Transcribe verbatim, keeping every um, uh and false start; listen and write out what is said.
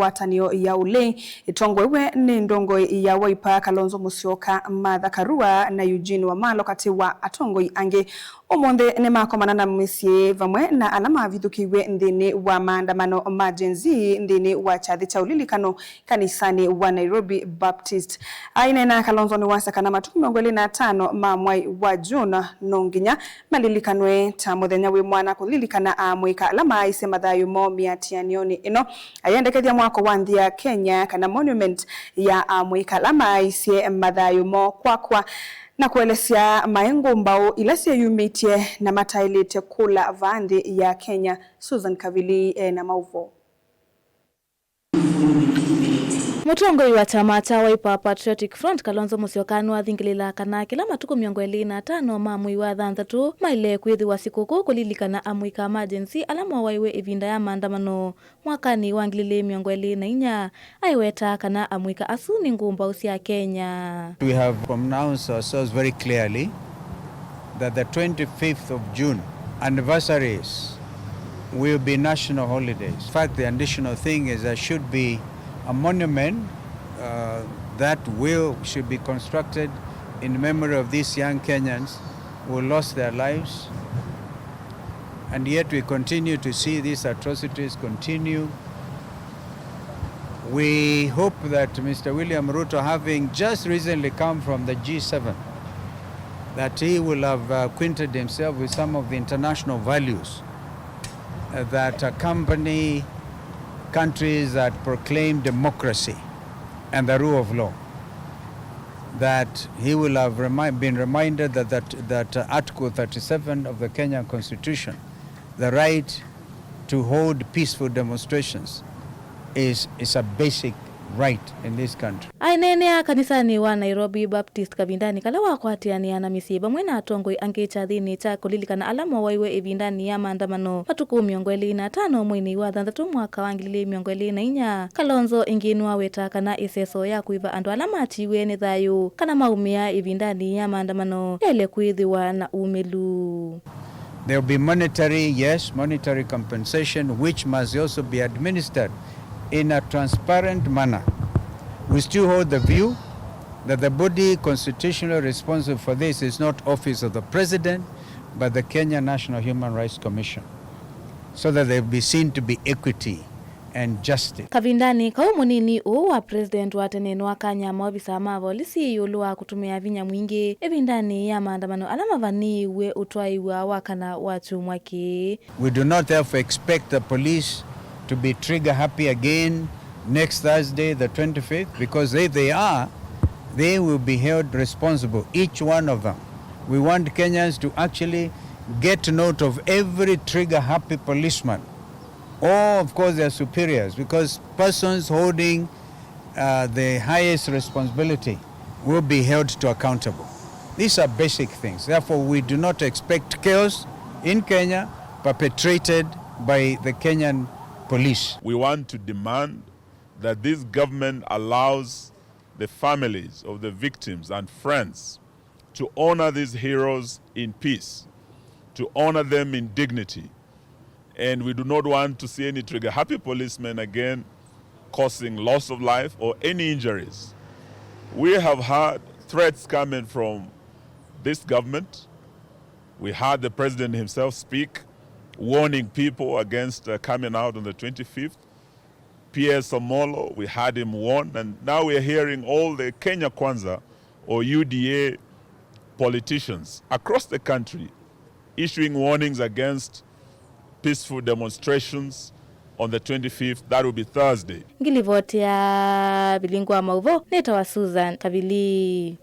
ngwatanĩo ya ũlei, ĩtongoew'e nĩ ndongoi ya Wiper, Kalonzo Musyoka, Martha Karua na Eugene Wamalwa, katĩ wa atongoi angĩ. Ũmũnthĩ nĩmakomana na mĩsyĩ vamwe na ala mavithũkĩiw'e nthĩnĩ wa maandamano ma Gen Z nthĩnĩ wa kyathĩ kya ũlilikano kanisanĩ wa Nairobi Baptist. Aineena, Kalonzo nĩwasya kana matukũ mĩongo ĩlĩ na atano ma mwai wa June no nginya malilikanwe ta mũthenya wĩ mwanya kũlilikana amũika ala maaisye mathayũ moo mĩatĩanĩonĩ ĩno. Ayendekethya mwako wa nthĩ ya Kenya kana monument ya amũika ala maaisye mathayũ moo kwakwa, na kũelesya maĩ ngũmbaũ ila syeyumĩtye na mataĩlĩte kũla vaa nthĩ ya Kenya. Susan Kavili e na maũvoo. Mũtongoi wa kyama kya Wiper Patriotic Front, Kalonzo Musyoka, nĩwathingĩlĩla kana kĩla matukũ mĩongo ĩlĩ na atano ma mwei wa thanthatũ maĩle kwĩthĩwa sikũkũ kũlilikana amũika ma Gen Z ala mowaiwe ĩvinda ya maandamano mwakanĩ wa ngili ilĩ mĩongo ĩlĩ na inya, aiweta kana amũika asu nĩ ngũmbaũ sya Kenya. We have pronounced ourselves very clearly that the twenty-fifth of June anniversaries will be national holidays. In fact, the additional thing is there should be a monument, uh, that will, should be constructed in memory of these young Kenyans who lost their lives. And yet we continue to see these atrocities continue. We hope that Mister William Ruto, having just recently come from the G seven, that he will have, uh, acquainted himself with some of the international values, uh, that accompany countries that proclaim democracy and the rule of law, that he will have remi-, been reminded that, that, that, uh, Article thirty-seven of the Kenyan Constitution, the right to hold peaceful demonstrations, is, is a basic right in this country. Aineenea kanisanĩ wa Nairobi Baptist kavindanĩ kala wakwatĩanĩa na mĩsyĩ vamwe na atongoi angĩ kyathĩnĩ kya kũlilikana ala mowaiwe ĩvindanĩ ya maandamano matukũ mĩongo ĩlĩ na atano mweinĩ wa thanthatũ mwaka wa ngili ilĩ mĩongo ĩlĩ na inya, Kalonzo ĩngĩ nĩwaweta kana ĩseso ya kũĩva andũ ala matiiwe nĩ thayũ kana maumĩa ĩvindanĩ ya maandamano yaĩle kwĩthĩwa na umĩlu. There will be monetary, yes, monetary compensation, which must also be administered in a transparent manner. We still hold the view that the body constitutionally responsible for this is not Office of the President, but the Kenya National Human Rights Commission, so that there will be seen to be equity and justice. Kavindanĩ kau, mũnini ũũ wa president wa tene nĩwakany'a maovisa ma volisi ĩũlũ wa kũtũmĩa vinya mwingĩ ĩvindanĩ ya maandamano ala mavanĩĩw'e ũtwaĩwa wa kana wa kyumwa kĩĩ. We do not therefore expect the police to be trigger happy again next Thursday, the twenty-fifth, because if they are, they will be held responsible, each one of them. We want Kenyans to actually get note of every trigger happy policeman, or of course their superiors, because persons holding, uh, the highest responsibility will be held to accountable. These are basic things. Therefore, we do not expect chaos in Kenya perpetrated by the Kenyan police. We want to demand that this government allows the families of the victims and friends to honor these heroes in peace, to honor them in dignity. And we do not want to see any trigger happy policemen again causing loss of life or any injuries. We have had threats coming from this government. We had the president himself speak, warning people against, uh, coming out on the twenty-fifth. P S Omolo, we had him warn, and now we are hearing all the Kenya Kwanza or U D A politicians across the country issuing warnings against peaceful demonstrations on the twenty-fifth, that will be Thursday. Ngilivoti ya Vilingu wa Maũvoo, nĩtawa Susan Kavili.